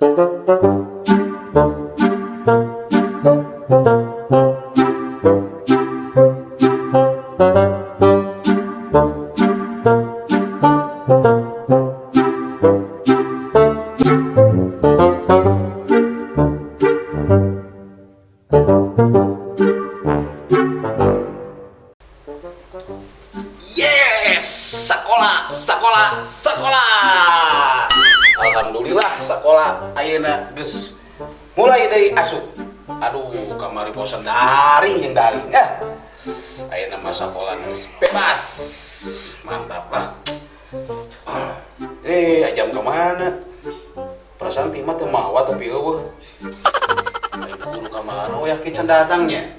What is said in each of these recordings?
Yes, sekolah, sekolah, sekolah. Alhamdulillah sekolah ayeuna geus mulai deui asup. Aduh, kamari bosan daring yang daring eh. Ayeuna mah sekolah geus bebas. Mantap lah. Eh, ajam kemana? Perasaan Tima teu mawa tapi euweuh. Ayo guru ka mana? Oh ya, can datangnya.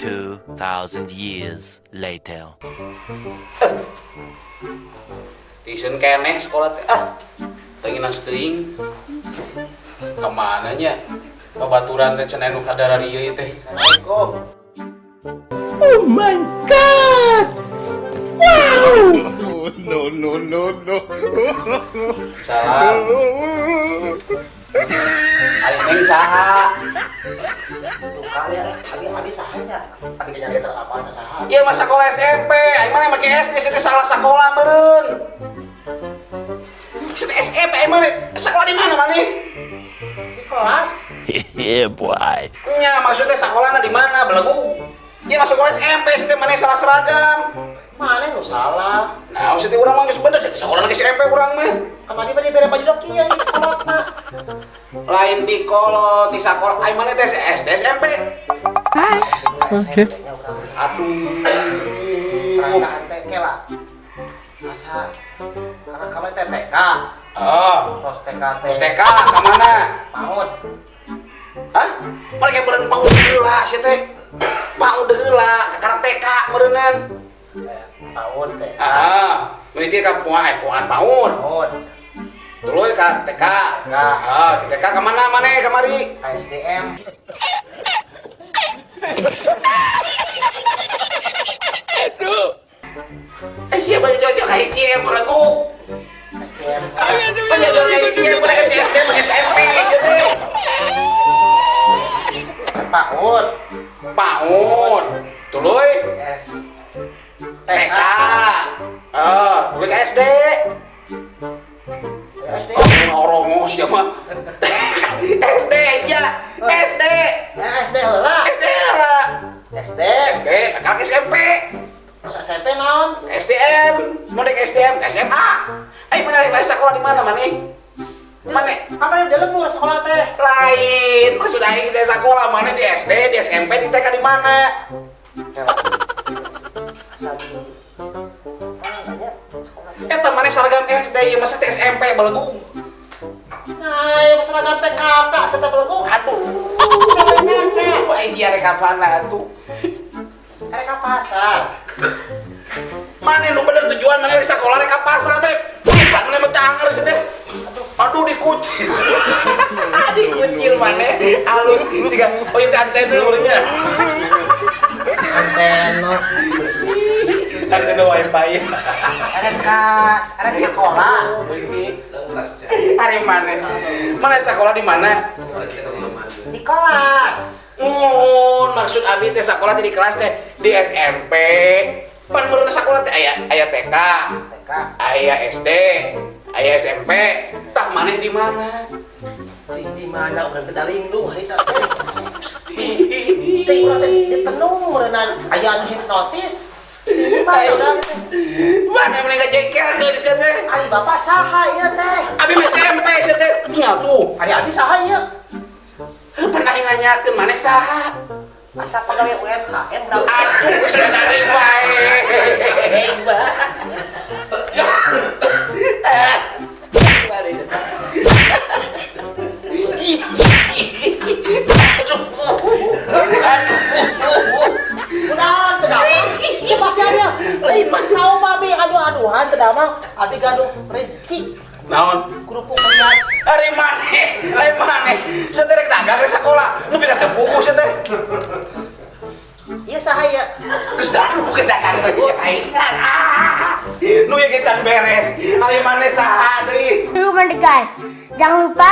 Duh. 2,000 years later. Tisen keneh sekolah teh ah. Teu teuing. Kemana nya? Babaturan teh cenah nu kadararieu ieu teh. Assalamualaikum. Oh my God! Wow! No, no, no, no. Salam. Ari neng saha? Tuh kali ya, abi abi sahanya. Abi nyari apa saha. Ieu mah sekolah SMP, aing mana make SD sih salah sekolah meureun. Sih SMP aing mana sekolah di mana maneh? Di kelas. Yeah, boy. Nya maksudnya sekolahna di mana belegu? Ieu mah sekolah SMP sih maneh salah seragam. Mana nu salah? Nah, maksudnya urang mah geus bener sih sekolah lagi SMP urang mah. Kan abi mah dibere baju doki ya di kolotna. Lain di kolot di sekolah aing maneh teh SD SMP. Oke. Aduh. Perasaan teh lah. Asa karena kamu teh TK. Oh, Tos TK teh. terus TK ka mana? PAUD. Hah? Mereka meureun PAUD heula sia teh. PAUD heula, kakarak TK meureunnan. Eh, PAUD TK. Ah, mimiti ka puan puan PAUD. PAUD. Tuluy ka TK. TK. Ah, di TK ka mana maneh kamari? Ka SDM. Eh, siapa yang cocok ka SDM belagu? SDM. Banyak cocok ka SDM, mereka di SDM ke SMP sia teh. PAUD. PAUD. Tuluy S. TK. Ah, tuluy ka SD. SD. Oh, orongo sia mah. SD sia. SD. Ya SD heula. SD lah. SD. SD, kakak SMP. Terus SMP naon? SDM, mau naik SDM, ke SMA. Ayo menarik bahasa sekolah di mana maneh? Mana? Kapan udah lembur sekolah teh? Lain, maksud aing teh sekolah mana di SD, di SMP, di TK di mana? Asa di mana nya sekolah teh? Eta maneh seragam SD, ieu masa teh SMP belegu. Nah, ya seragam PKK serta belegu. Aduh. Wah, iya rek kapan atuh? Karek ka pasar. Mana lu bener tujuan mana rek sekolah rek ka pasar deh. Wih, mana mah tanger sih teh. Aduh dikucil. Dikucil mana halus siga oh itu antena urangnya. Antena. Antena wifi. Arek ka arek sekolah. Gusti. Hari mana? Mana sekolah di mana? Di kelas. Oh, maksud abi teh sekolah teh di kelas teh di SMP. Pan meureun sekolah teh aya aya TK, TK. aya SD, aya SMP. Tah maneh di mana? Di mana urang teh dalingdung harita teh. Gusti. Teh urang teh ditenung meureunnan aya anu hipnotis. Di mana urang teh? Mana maneh ngajengkel ke di sana teh? Ari bapak saha ieu teh? Abi mah SMP sia teh tinggal tuh. Ari abi saha ieu? Pan aing nanyakeun maneh saha? Asa pegawai UMKM urang. Aduh, sudah dari bae. Kunaon teu damang? Ieu pasti aya. Lain mah saum abi adu-aduhan teu damang. Abi gaduh rezeki. Naon? Kerupuk liat. Ari maneh, ari maneh. Sia teh rek dagang rek sakola, nepi ka teu puguh sia teh. Ieu saha ya? Geus daduh geus datang deui aing. Nu ieu ge can beres. Ari maneh saha deui? Teman guys, jangan lupa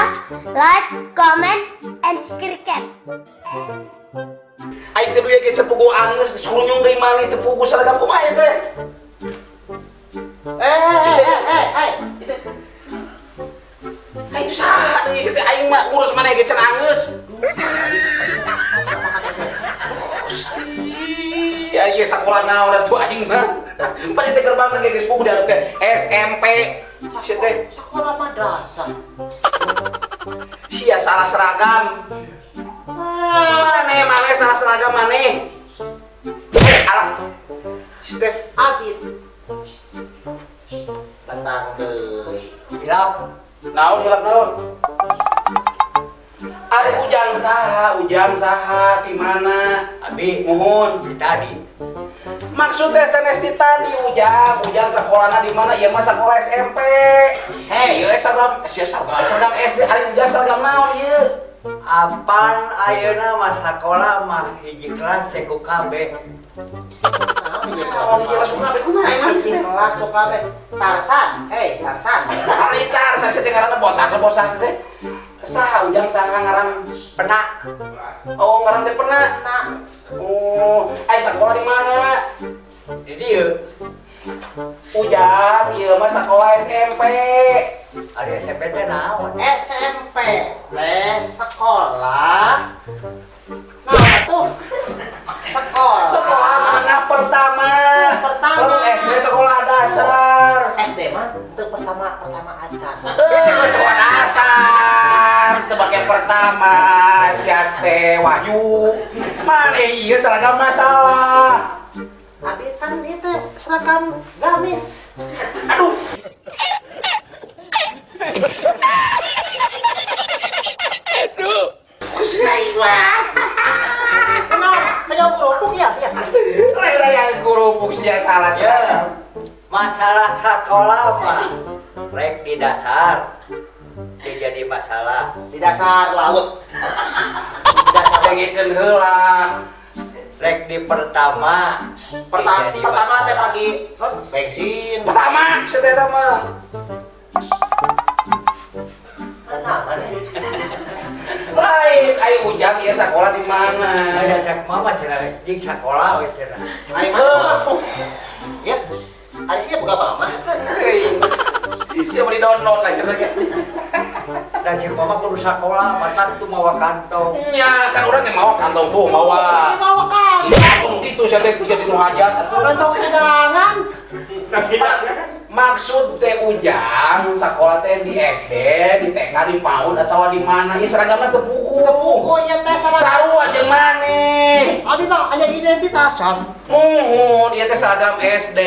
like, comment, and subscribe. Aing teh nu ieu ge can puguh angeus surunyung deui maneh teu puguh seragam kumaha ieu teh? Eh. Itu. Itu saha deui teh aing mah ngurus maneh ge can angeus. Ya ieu sakola naon atuh aing mah. Pan teh gerbang teh geus puguh da teh SMP. Sia teh Sekolah madrasah. Sia salah seragam. Maneh maneh salah seragam maneh. Alah. Si teh Abid. Batang deui. Hilap. Naon hilap naon? Ari ujang saha di mana? Abi Muhun. di tadi. Maksudnya sanes di tadi ujang sekolahna di mana? Ieu mah sekolah SMP. Hei, ieu seragam sia seragam SD, ari ujang seragam naon ieu? Apan ayeuna mah sakola mah hiji kelas teh ku kabeh. Naon ieu? Naon ieu langsung kabeh kumaha emang? Hiji kelas ku kabeh. Tarsan, hei Tarsan. Ari Tarsan sia teh ngaranna botar sabosa sia teh. Saha ujang saha ngaran Pena. Oh, ngaran teh pena. Nah, Oh, ai sakola di mana? Di dieu. Ujang, ieu mah sakola SMP. Ari SMP teh naon? SMP teh sekolah. Nah, tuh sekolah. Sekolah menengah pertama. Pertama. Lamun SD sekolah dasar. SD mah itu pertama acan. Sekolah dasar. Teu pake pertama sia teh Wahyu. Maneh ieu seragam masalah. Abi kan ieu teh seragam gamis. Aduh. Aduh. Kusai mah. Kenapa? Hayang kerupuk ya? Ya. Raya kerupuk sia salah Ya. seragam. Masalah sakola mah rek di dasar. Teu jadi masalah. Di dasar laut. Di dasar Dengikeun heula. Rek di pertama. pertama pertama teh pagi bensin. Pertama sia teh mah. Kenapa nih? Lain, ai ujang ieu sakola di mana? Ada cek mama cenah jeung sakola we cenah. Ai mah. Ya. Ari sia boga mama. Siapa di download lah kira-kira. Da cek mama kudu sakola, matak tuh mawa kantong. Nya, kan urang yang mawa kantong tuh mawa. Ini mawa kantong. Siapa gitu sia teh jadi nu hajat atuh. Kantong hidangan. Maksud teh ujang sakola teh di SD, di TK, di PAUD atau di mana? Ieu seragamna teu puguh. Pokoknya teh seragam. Sarua jeung maneh. Abi mah aya identitasan. Muhun, ieu teh seragam SD.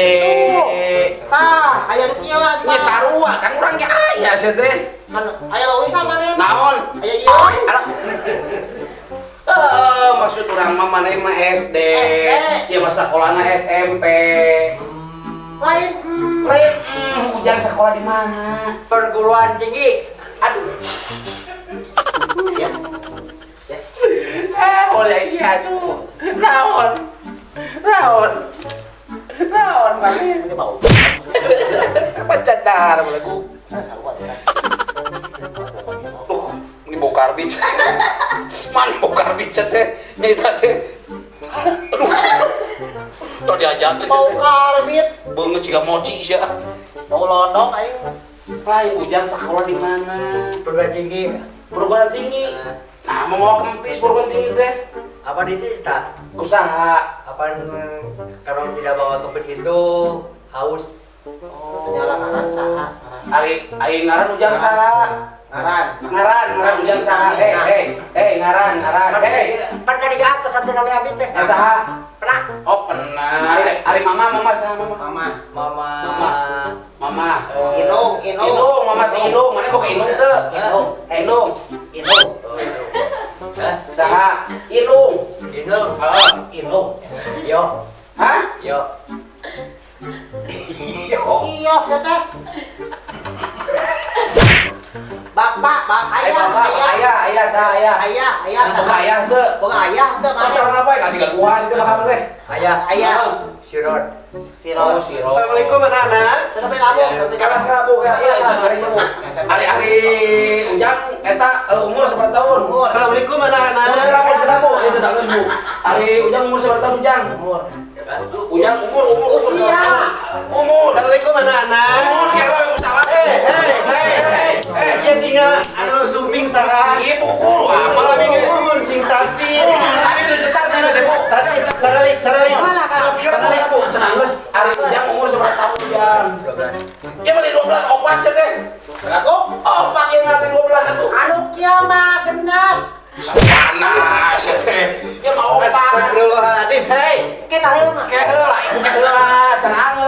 Tuh. Tah, aya nu kieu Nya sarua kan urang ge aya sia teh. Kan aya leuwihna maneh. Naon? Aya ieu. Alah. Maksud urang mah maneh mah SD. SD. Ya masa sekolahna SMP. Lain Lain ujang sekolah di mana? Perguruan tinggi. Aduh. Ya. Ya. Boleh sih aduh. Naon? Naon? Naon maneh? Ini bau. Apa cadar lagu? Sarua ya. Duh, ini bau karbit. Mana bau karbit teh? Nyerita teh. Aduh. Tadi ajakin Bau karbit. Beungeut siga mochi sia. Bau londong aing. Lain ujang sekolah di mana? Perguruan tinggi. Perguruan tinggi. Nah, mau mau kempis perguruan tinggi teh. Apa di cerita? Usaha. Apa kalau tidak bawa kempis itu haus? Penyala ngaran saha? Ari ari ngaran ujang saha? Ngaran. Ngaran, ngaran ujang saha? Hei, ngaran, ngaran. Hei. Pan tadi atas satu nami abi teh. Saha? Pernah. Oh, pernah. Ari mama, mama saha mama? Mama. Mama. Mama. Mama. Inung, Inung. Inung, mama teh Inung. Mana boga Inung teu? Inung. Inung. Inung. Oh, Inung. Hah? Saha? Inung. Inung. Heeh. Inung. Yo. Hah? Yo. Yo. Iya, sia teh. Bapak, bapak Eh, ayah, bapak, ayah. ayah, ayah, sah, ayah. Ayah, ayah. Boga ayah teu. Boga ayah teu Kau cara apa ya kasih ke gua sih teh bakal teh. Ayah. Ayah. Sirot. Sirot. Oh, sirot. Assalamualaikum anak-anak. Sampai labu, Kalah kalah bu, kalah iya, iya, iya, bu. Ari-ari Ujang eta umur seberapa tahun? Umur. Assalamualaikum anak-anak. Umur berapa seberapa bu? Itu tak bu. Ari Ujang umur seberapa tahun Ujang? Umur. Ujang umur umur umur. Usia. Seberapa tahun? Umur. Assalamualaikum anak-anak. Umur kira aku salah. Eh, hey, hey, hey. Eh. Dia tinggal anu sumbing saha. Ibu guru apa lagi ge? Mun sing tartib. Ari nu cetar kana teh bu. Tartib, caralik, caralik. Mana kan? Kira bu, cenah geus Ari Ujang umur seberapa tahun Ujang? 12. Ya beli 12 opat cek teh. Berapa? Opat yang ngasih 12 atuh. Anu kieu mah genap. Panas ya teh. Ya mau opat. Astagfirullahaladzim, hey. Kita heula mah. Ke heula, ibu ke heula, cenah.